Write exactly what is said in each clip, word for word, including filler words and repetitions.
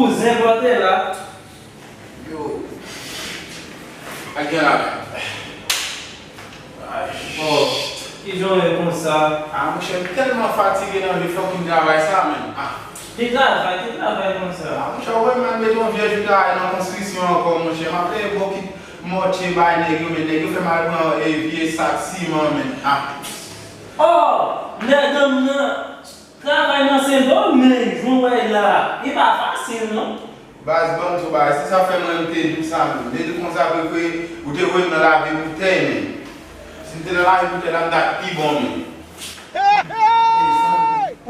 Kouzen, bò te la. Yo. Ak gen la. Ay. Oh, kijan w ye konsa? Ah, monchè, m tèlman fatige nan vi fucking travay sa, menm. Ah. Ki travay? Ki travay konsa? Ah, monchè, ou wè m al mete yon vye jou travay nan konstriksyon ankò, monchè. M ap leve bokit, mòtye bay nèg yo, men nèg yo fè m al pran, eh, vye sak siman, menm. Ah. Oh, nèg an m nan. Travay nan Sendomeng, jan w wè l la, li pa fasil, non. Baz, ban m di w bagay, se sa fè mwen m te di w sa menm. Depi konsa, vre, vre, ou te voye m nan lave boutèy, menm. Si m te nan lave boutèy la, m t ap pi bon, menm.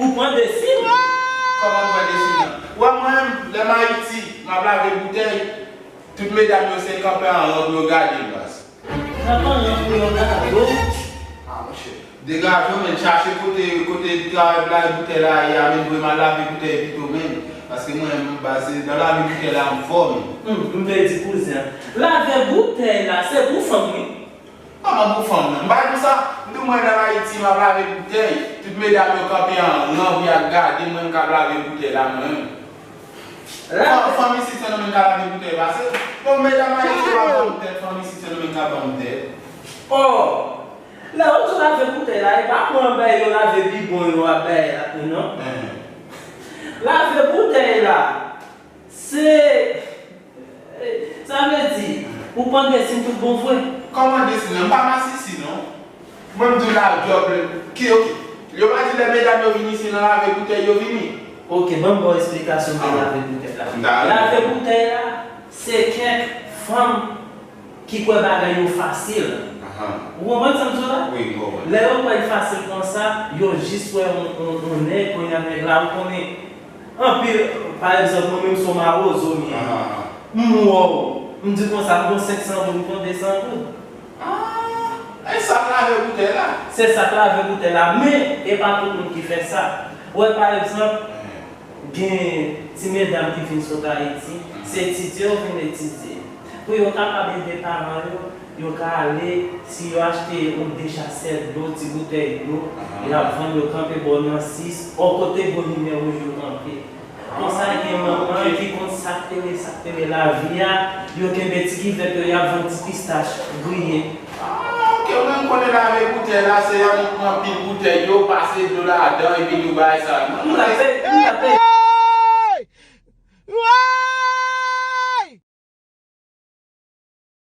Ou pran desi m? Kòman m pran desi m nan? Ou wè mwen menm, lè m Ayiti, m ap lave boutèy, tout medam yo se kanpe an ran pou yo gade m, baz. Nan pandan pou yo gade w. Ah, monchè. Degaje w, menm, chache kote, kote travay pou lave boutèy la ye a, menm, voye m al lave boutèy pito, menm. Paske mwen, m pase nan lave boutèy la, m fò, menm. Hmm, m te di kouzen an. Lave boutèy la, se pou fanm, wi. Kòman pou fanm nan? M pa di w sa. M di w mwen nan Ayiti, m ap lave boutèy. Tout medam yo kanpe an ran pou y ap gade mwen k ap lave boutèy la, mwen menm. Fanm, fanm isit Sendomeng ka lave boutèy pase. Bon, medam Ayiti pa ban m tèt, fanm isit Sendomeng ka ban m tèt. Oh! Lè yo di w lave boutèy la, e pa pran bay yo lave bibon yo ap bay la tou, non. Lave boutèy la, se, sa vle di, ou pran desi m tout bon vre. Kòman desi m nan? M pa masisi, non. Mwen, m di w la, djòb, ki, ok. Yo pa di lè medam yo vini, se nan lave boutèy yo vini. Ok, ban m ba w esplikasyon de lave boutèy la. Lave boutèy la, se kèk fanm ki kwè bagay yo fasil. Ou konprann sa m di w la? Wi, m konprann. Lè yo kwè l fasil konsa, yo jis wè yon, yon, yon nèg, kounye a nèg la, ou konnen, anpil, pa egzanp, mwen menm se yon mawozo m ye. M wè w, m di konsa, m gon senk san goud, m gon de san goud. Ah, e sa k lave boutèy la? Se sa k lave boutèy la, men e pa tout moun ki fè sa. Ou wè, pa egzanp, gen ti medam ki vin sot Ayiti, se etidye yo vin etidye. Pou yo kapab ede paran yo, yo ka ale, si yo achte yon dechasè dlo, ti boutèy dlo, y ap vann yo kanpe bò nan sis, o kote gwo limyè wouj yo kanpe. Konsa, gen manman ki konn sa k te rele, sa k te rele lavi a, yo kenbe ti kivèt yo, y ap vann ti pistach griye. Ah, ok, mwen m konnen lave boutèy la, se annik pran pil boutèy yo, pase dlo ladan, epi nou bay sa. M t ap peye, m t ap peye.